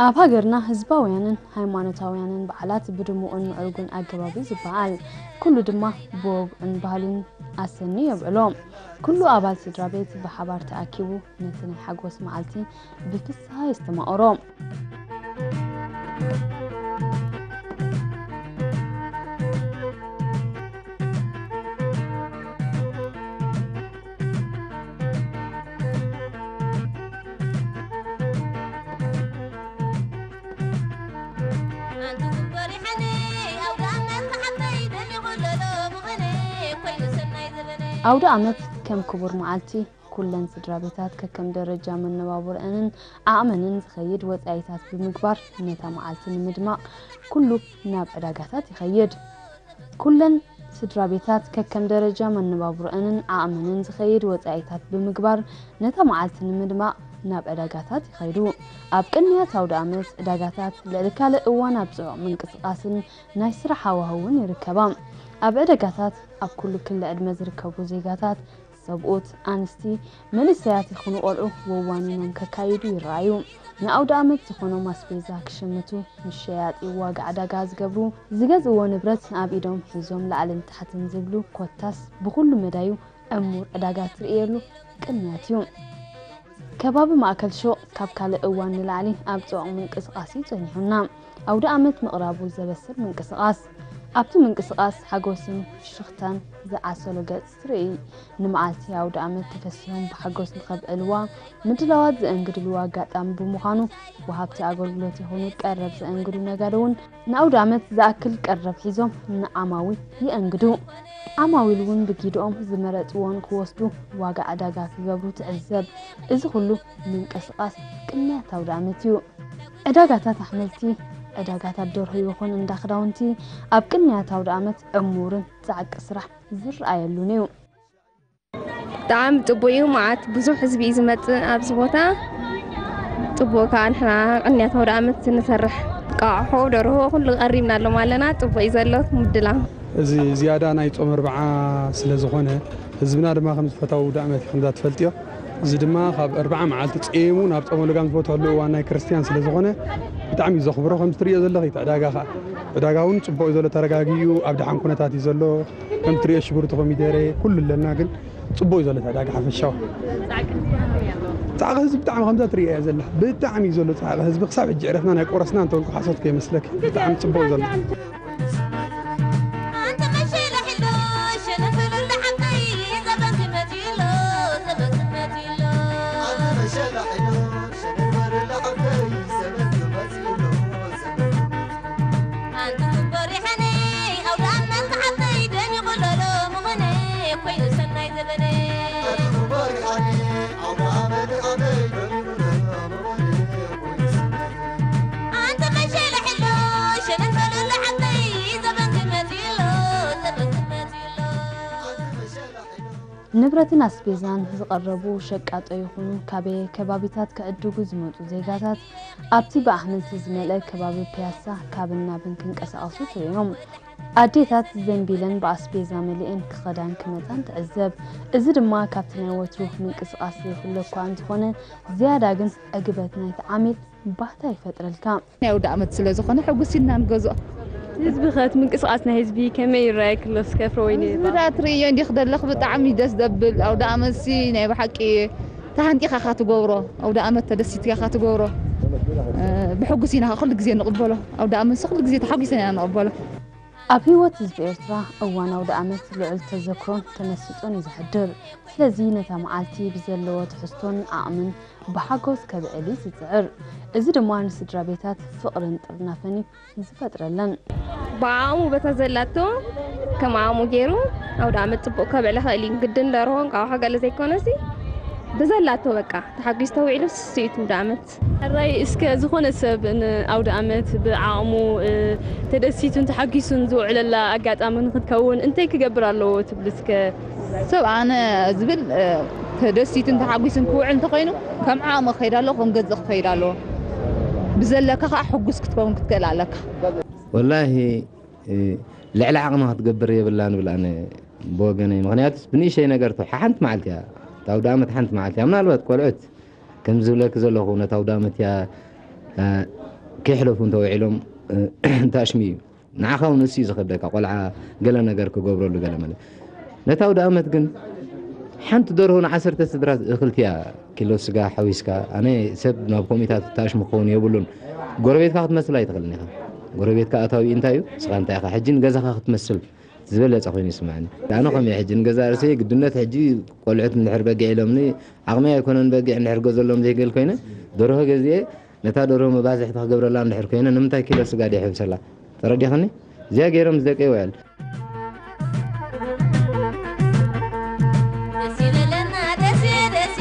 ኣብ ሃገርና ህዝባውያንን ሃይማኖታውያንን በዓላት ብድሙቕን ምዕሩግን ኣገባብ እዩ ዝበዓል። ኩሉ ድማ ብወግዑን ባህሉን ኣሰንዩ የብዕሎ። ኩሉ ኣባል ስድራ ቤት ብሓባር ተኣኪቡ ነቲ ናይ ሓጎስ መዓልቲ ብፍስሃ የስተማቕሮ። ኣውደ ዓመት ከም ክቡር መዓልቲ ኩለን ስድራ ቤታት ከከም ደረጃ መነባብሮአንን ዓቕመንን ዝኸይድ ወጻኢታት ብምግባር ነታ መዓልቲ ንምድማቕ ኩሉ ናብ ዕዳጋታት ይኸይድ። ኩለን ስድራ ቤታት ከከም ደረጃ መነባብሮአንን ዓቕመንን ዝኸይድ ወጻኢታት ብምግባር ነታ መዓልቲ ንምድማቕ ናብ ዕዳጋታት ይኸይዱ። ኣብ ቅንያት ኣውደ ዓመት ዕዳጋታት ልዕሊ ካልእ እዋን ኣብ ጽዑቕ ምንቅስቓስን ናይ ስራሕ ሃዋህውን ይርከባ። ኣብ ዕዳጋታት ኣብ ኩሉ ክሊ ዕድመ ዝርከቡ ዜጋታት ሰብኡት፣ ኣንስቲ፣ መንእሰያት ይኹኑ ቆልዑ ወዋኒኖም ከካይዱ ይረኣዩ። ንኣውደ ዓመት ዝኾኖም ኣስቤዛ ክሽምቱ ምስ ሸያጢ ዋጋ ዕዳጋ ዝገብሩ፣ ዝገዝእዎ ንብረት ኣብ ኢዶም ሒዞም ላዕልን ታሕትን ዝብሉ ኮታስ ብኹሉ መዳዩ ዕሙር ዕዳጋ ትርእየሉ ቅንያት እዩ። ከባቢ ማእከል ሹቕ ካብ ካልእ እዋን ንላዕሊ ኣብ ጽዑቕ ምንቅስቓስ እዩ ጸኒሑና። ኣውደ ዓመት ምቕራቡ ዘበስር ምንቅስቓስ። ኣብቲ ምንቅስቓስ ሓጎስን ፍሽኽታን ዝዓሰሎ ገጽ ትርኢ። ንመዓልቲ ኣውደ ዓመት ተፈሲሆም ብሓጎስ ንኸብዕልዋ ምድላዋት ዘእንግድሉ ኣጋጣሚ ብምዃኑ፣ ወሃብቲ ኣገልግሎት ይኹኑ ቀረብ ዘእንግዱ ነጋዶ እውን ንኣውደ ዓመት ዝኣክል ቀረብ ሒዞም ንዓማዊል የእንግዱ። ዓማዊል እውን ብጊድኦም ዝመረጽዎ ንኽወስዱ ዋጋ ዕዳጋ ክገብሩ ትዕዘብ። እዚ ኩሉ ምንቅስቓስ ቅንያት ኣውደ ዓመት እዩ። ዕዳጋታት ኣሕምልቲ፣ ዕዳጋታት ደርሆ ይኹን እንዳ ክዳውንቲ ኣብ ቅንያት ኣውደ ዓመት ዕሙርን ጻዕቂ ስራሕ ዝረኣየሉን እዩ። ብጣዕሚ ጽቡቕ እዩ። መዓት ብዙሕ ህዝቢ እዩ ዝመጽእ ኣብዚ ቦታ። ጽቡቕ ከኣ ንሕና ቅንያት ኣውደ ዓመት ንሰርሕ። ቃዕሖ፣ ደርሆ፣ ኩሉ ቀሪብናሎም ኣለና። ጽቡቕ እዩ ዘሎ ምድላው። እዚ ዝያዳ ናይ ጾም ኣርብዓ ስለ ዝኾነ፣ ህዝብና ድማ ከም ዝፈታው ኣውደ ዓመት እዩ፣ ከምዛ ትፈልጥዮ። እዚ ድማ ካብ ኣርብዓ መዓልቲ ጸይሙ ናብ ጾመ ልጓም ዝፈትሐሉ እዋን ናይ ክርስትያን ስለ ዝኾነ፣ ብጣዕሚ እዩ ዘኽብሮ። ከም ትርእዮ ዘለኺ፣ እቲ ዕዳጋ ኸኣ፣ ዕዳጋ እውን ጽቡቕ እዩ ዘሎ፣ ተረጋጊኡ፣ ኣብ ደሓን ኩነታት እዩ ዘሎ። ከም ትርእዮ ሽጉርቲ፣ ኮሚደረ፣ ኩሉ ኣለና፣ ግን ጽቡቕ እዩ ዘሎ እቲ ዕዳጋ ሓፈሻዊ። ጻዕቂ ህዝቢ ብጣዕሚ ከምዛ ትርእያ እያ ዘላ። ብጣዕሚ እዩ ዘሎ ጻዕቂ ህዝቢ። ክሳብ ሕጂ ዕረፍና ናይ ቆረስና እንተበልኩ ሓሶት ከይመስለክ። ብጣዕሚ ጽቡቕ እዩ ዘሎ። ንብረትን ኣስቤዛን ዝቐረቡ ሸቃጦ ይኹኑ ካበየ ከባቢታት ክዕድጉ ዝመጹ ዜጋታት፣ ኣብቲ ብኣሕምልቲ ዝመልአ ከባቢ ፒያሳ ካብን ናብን ክንቀሳቐሱ ትርእዮም። ኣዴታት ዘንቢለን ብኣስቤዛ መሊአን ክኸዳን ክመጻን ትዕዘብ። እዚ ድማ ካብቲ ናይ ወትሩ ምንቅስቓስ ዘይፍለ እኳ እንተኾነ፣ ዝያዳ ግን ዕግበት ናይቲ ዓሚል ባህታ ይፈጥረልካ። ናይ ኣውደ ዓመት ስለ ዝኾነ ሕጉስ ኢልና ንገዝኦ። ህዝቢ ኸ፣ እቲ ምንቅስቓስ ናይ ህዝቢ ከመይ ይረኣየኪ ኣሎ? እስከ ፍረወይኒ ህዝቢ ዳ ትርእዮ እንዲኽ ደለኽ፣ ብጣዕሚ ደስ ዘብል ኣውደ ዓመትሲ ናይ ብሓቂ ተሃንጢኻ ኢኻ ትገብሮ። ኣውደ ዓመት ተደሲትካ ኢኻ ትገብሮ። እ፣ ብሕጉስ ኢና ኩሉ ግዜ ንቕበሎ። ኣውደ ዓመትሲ ኩሉ ግዜ ተሓጒስና ኢና ንቕበሎ። ኣብ ህይወት ህዝቢ ኤርትራ እዋን ኣውደ ዓመት ልዑል ተዘክሮን ተመስጦን እዩ ዘሕድር። ስለዚ ነታ መዓልቲ ብዘለዎ ትሕዝቶን ዓቕምን ብሓጎስ ከብዕል እዩ ዝጽዕር። እዚ ድማ ንስድራ ቤታት ፍቕርን ጥርናፈን እዩ ዝፈጥረለን። ብዓቕሙ በታ ዘላቶ ከም ዓቕሙ ገይሩ ኣውደ ዓመት ጽቡቕ ከብዕል ይኽእል እዩ። ግድን ደርሆ እንቋቑሖ ገለ ዘይኮነሲ ብዘላቶ በቃ ተሓጒሱ ተውዒሉ ስስኢቱ ኣውደ ዓመት። ሕራይ እስከ ዝኾነ ሰብ ንኣውደ ዓመት ብዓቕሙ፣ እ፣ ተደሲቱን ተሓጒሱን ዝውዕለላ ኣጋጣሚ ንክትከውን እንታይ ክገብር ኣለዎ ትብሊ እስከ? ሰብ ኣነ ዝብል፣ እ፣ ተደሲቱን ተሓጒሱን ክውዕል እንተኾይኑ ከም ዓቕሙ ክኸይድ ኣለዎ፣ ከም ገዝእ ክኸይድ ኣለዎ። ብዘለካ ከዓ ሕጉስ ክትከውን ክትክእል ኣለካ። ወላሂ፣ እ፣ ልዕሊ ዓቕማ ክትገብር የብላን እብል ኣነ ብወገነይ። ምኽንያቱስ ብንእሽተይ ነገር ትውሓ ሓንቲ መዓልቲ እያ። እታ ኣውደ ዓመት ሓንቲ መዓልቲ እያ። ምናልባት ቆልዑት ከም ዝብለኪ ዘለኹ ነታ ኣውደ ዓመት እያ፣ እ፣ ከይሕለፉ እንተውዒሎም፣ እ፣ ታሽሚ እዩ። ንዓኻ እውን እሱ እዩ ዝኸብደካ፣ ቆልዓ ገለ ነገር ክገብረሉ ገለ መለ። ነታ ኣውደ ኣመት ግን ሓንቲ ደርሆ ንዓሰርተ ስድራ እኽልቲ እያ፣ ኪሎ ስጋ ሓዊስካ። ኣነ ሰብ ናብ ኮሚታት ታሽሚ ክኸውን የብሉን። ጎረቤትካ ክትመስል ኣይትኽእልን ኢኻ። ጎረቤትካ ኣታዊ እንታይ እዩ? ንስኻ እንታይ ኢኻ? ሕጂ ንገዛኻ ክትመስል ዝበለጸ ኮይኑ ይስምዓኒ። ኣነ ከምኡ ሕጂ ንገዛ ርእሰይ ግድነት ሕጂ ቆልዑት እንድሕር በጊዕ ኢሎምኒ፣ ዓቕመይ ኣይኮነን በጊዕ እንድሕር ገዘሎም ዘይገል ኮይነ፣ ደርሆ ገዚኤ ነታ ደርሆ መባዝሕቲ ክገብረላ እንድሕር ኮይነ፣ ንምንታይ ኪሎ ስጋ ድየ ሕብሰላ? ተረዲኽኒ? እዚኣ ገይሮም ምስ ደቀይ ውዕል። ደስ ይበለና፣ ደስ፣ ደስ፣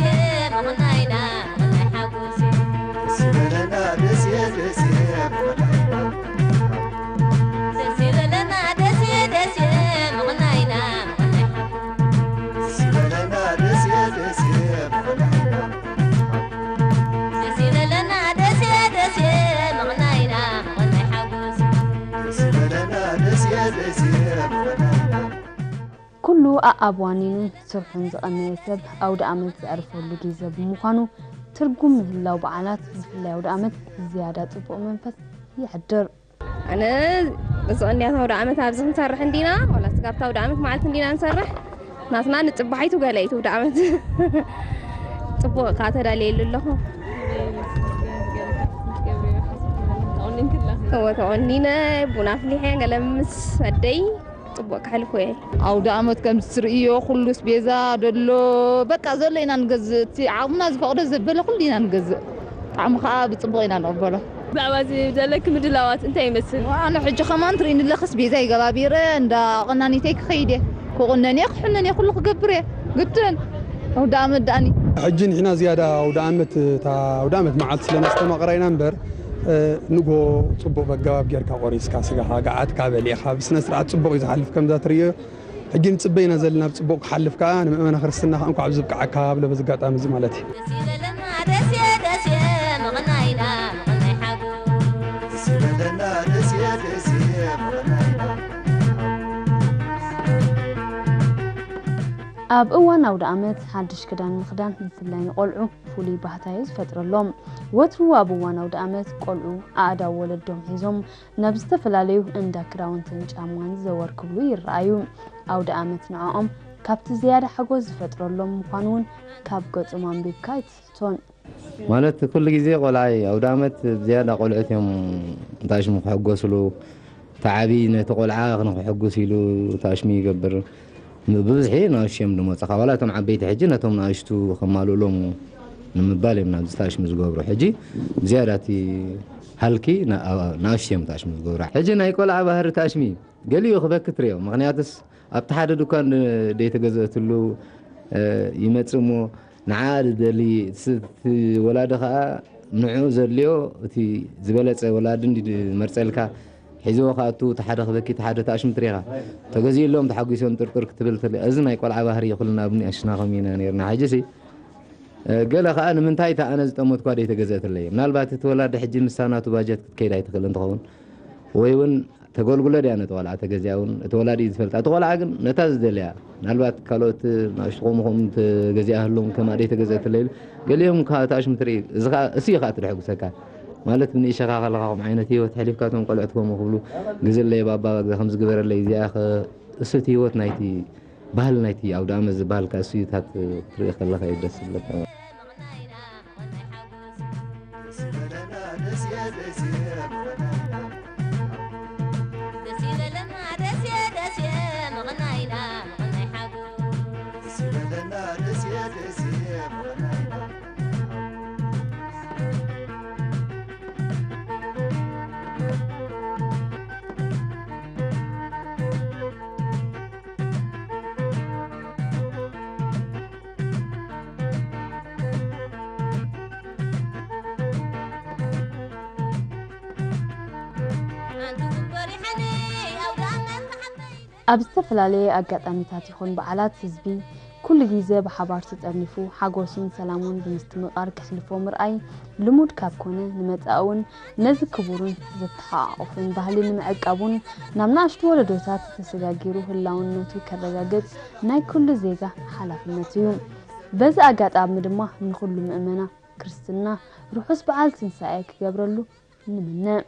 ምቕናይና፣ ምቕናይ ሓጎስ። ደስ ይበለና፣ ደስ፣ ደስ፣ ምቕናይና። ደስ ይበለና፣ ደስ፣ ደስ፣ ምቕናይና፣ ምቕናይ ሓጎስ። ደስ ይበለና፣ ደስ፣ ደስ፣ ምቕናይና። ደስ ይበለና፣ ደስ፣ ደስ፣ ምቕናይና፣ ምቕናይ ሓጎስ። ደስ ይበለና፣ ደስ፣ ደስ፣ ምቕናይና። ኩሉ ኣኣብ ዋኒኑን ስርሑን ዝቐነየ ሰብ ኣውደ ኣመት ዘዕርፈሉ ግዜ ብምዃኑ፣ ትርጉም ምህላው በዓላት፣ ብፍላይ ኣውደ ኣመት፣ ዝያዳ ጽቡቕ መንፈስ የሕድር። ኣነ እዚ ቅንያት ኣውደ ኣመት ኣብዚ ክንሰርሕ እንዲና፣ ዋላ ስጋብቲ ኣውደ ኣመት መዓልቲ እንዲና ንሰርሕ፣ ናትና ንጽባሕ ኣይትውገለ ኣይትውደ ኣመት። ጽቡቕ እካ ተዳልየሉ ኣለኹ። እወ፣ ተቖኒነ፣ ቡና ኣፍሊሐ፣ ገለ ምስ ኣደይ ጽቡቕ ከሕልፎ እየ። ኣውደ ኣመት ከምዚ ትርእዮ፣ ኩሉ ኣስቤዛ ደሎ፣ በቃ ዘሎ ኢና ንገዝእ። እቲ ዓቕምና ዝፈቕዶ ዘበለ ኩሉ ኢና ንገዝእ። ጣዕሙ ከኣ ብጽቡቕ ኢና ንቕበሎ። ብዛዕባ እዚ ዘለኪ ምድላዋት እንታይ ይመስል? ኣነ ሕጂ ከማን ትርእይኒ ኣለኺ፣ ኣስቤዛ ይገባቢረ፣ እንዳ ቐናኒተይ ክኸይድ እየ። ክቑነን እየ፣ ክሕነን እየ፣ ኩሉ ክገብር እየ። ግድን። ኣውደ ኣመት ደኣኒ። ሕጂ ንሕና ዝያዳ ኣውደ ኣመት፣ እታ ኣውደ ኣመት መዓልቲ ስለ ነስተማቕራ ኢና እምበር፣ እ፣ ንግሆ ጽቡቕ በገባብ ጌርካ ቆሪስካ፣ ስጋኻ ገዓትካ በሊዕኻ፣ ብስነ ስርዓት ጽቡቕ እዩ ዝሓልፍ ከምዛ ትርእዮ። ሕጂ ንጽበ ኢና ዘለና፣ ብጽቡቕ ክሓልፍ ከኣ ንምእመና ክርስትና ከኣ እንኳዕ ኣብዚ ብቅዓካ ብሎ በዚ ኣጋጣሚ እዚ ማለት እዩ። ደስ ይበለና፣ ደስ፣ ደስ፣ ምቕናይና፣ ምቕናይ ሓጎስ። ደስ ይበለና፣ ደስ፣ ደስ፣ ምቕናይና። ኣብ እዋን ኣውደ ኣመት ሓድሽ ክዳን ምኽዳን ብፍላይ ንቆልዑ ፍሉይ ባህታ እዩ ዝፈጥረሎም። ወትሩ ኣብ እዋን ኣውደ ኣመት ቆልዑ ኣእዳው ወለዶም ሒዞም ናብ ዝተፈላለዩ እንዳ ክዳውንትን ጫማን ዘወር ክብሉ ይረኣዩ። ኣውደ ኣመት ንዕኦም ካብቲ ዝያዳ ሓጎስ ዝፈጥረሎም ምዃኑ እውን ካብ ገጾም ኣንቢብካ ኣይትስሕቶን። ማለት ኩሉ ግዜ ቆልዓ እዩ። ኣውደ ኣመት ብዝያዳ ቆልዑት እዮም ታሽሙ ክሕጎስሉ። እቲ ዓብዪ ነቲ ቆልዓ ንክሕጉስ ኢሉ ታሽሙ ይገብር። ብብዝሒ ንኣሽቱ እዮም ዝመፁኻ። ዋላ እቶም ዓበይቲ ሕጂ ነቶም ንኣሽቱ ከማልኡሎም ንምባል እዮም ናብዚ ታሽሙ ዝገብሩ። ሕጂ ብዝያዳ እቲ ሃልኪ ና-፣ ንኣሽቱ እዮም ታሽሙ ዝገብሩ። ሕጂ ናይ ቆልዓ ባህሪ ታሽሚ እዩ። ገሊኡ ክበኪ ትርእዮ። ምኽንያቱስ ኣብቲ ሓደ ድኳን ደ-፣ ደይተገዘእትሉ፣ እ፣ ይመጽእ እሞ ንዓ ዝደሊ ስ-፣ እቲ ወላዲ ከኣ ንዕኡ ዘድልዮ እቲ ዝበለጸ ወላዲ እንዲ ዝመርጸልካ ሒዝዎ ክኣቱ፣ እቲ ሓደ ክበኪ፣ እቲ ሓደ ታሽሙ ትሪኻ። ተገዚእሎም ተሓጒሶም ጥርጥር ክትብል ትል-፣ እዚ ናይ ቆልዓ ባህሪ እዩ። ኩልና ብንኣሽና ከምኡ ኢና ነይርና። ሕጂሲ፣ እ፣ ገለ ከኣ ንምንታይ እታ ኣነ ዝጠመትኳ ደይተገዘእትለይ? ምናልባት እቲ ወላዲ ሕጂ ንሳ ናቱ ባጀት ክትከይድ ኣይትኽእልን ትኸውን። ወይ እውን ተገልግሎ ድያ ነቲ ቆልዓ ተገዚኣ እውን እቲ ወላዲ እዩ ዝፈልጣ። እቲ ቆልዓ ግን ነታ ዝደልያ፣ ምናልባት ካልኦት ንኣሽቱ ከምኡ ከምኡ እንተገዚኣ ህሎም ከማኣ ደይተገዘእትለይ ኢሉ ገሊኦም ከኣ ተኣሽሙ ትርኢ። እዚ ከኣ፣ እሱ እዩ ከኣ እቲ ደሕጉሰካ። ማለት ብንእሸኻ ከለኻ ከምኡ ዓይነት ህይወት ሕሊፍካ እቶም ቆልዑት ከምኡ ክብሉ፣ ግዝለይ ባባ ከምዚ ግበረለይ፣ እዚኣ ከ-፣ እሱ እቲ ህይወት ናይቲ ባህሊ ናይቲ ኣውደ ኣመት ዝበሃል ከኣ እሱ እዩ። እታ ትርኢ ከለኻ እዩ ደስ ዝብለካ። ኣብ ዝተፈላለየ ኣጋጣሚታት ይኹን በዓላት፣ ህዝቢ ኩሉ ግዜ ብሓባር ተጠርኒፉ ሓጎሱን ሰላሙን ብምስትምቓር ከሕልፎ ምርኣይ ልሙድ ካብ ኮነ፣ ንመጻኢ እውን ነዚ ክቡርን ዘተሓቋቑፍን ባህሊ ንምዕቃብ እውን ናብ ንኣሽቱ ወለዶታት ተሰጋጊሩ ህላውነቱ ከረጋግጽ ናይ ኩሉ ዜጋ ሓላፍነት እዩ። በዚ ኣጋጣሚ ድማ ንኹሉ ምእመና ክርስትና ርሑስ በዓል ትንሳኤ ክገብረሉ ንምነ።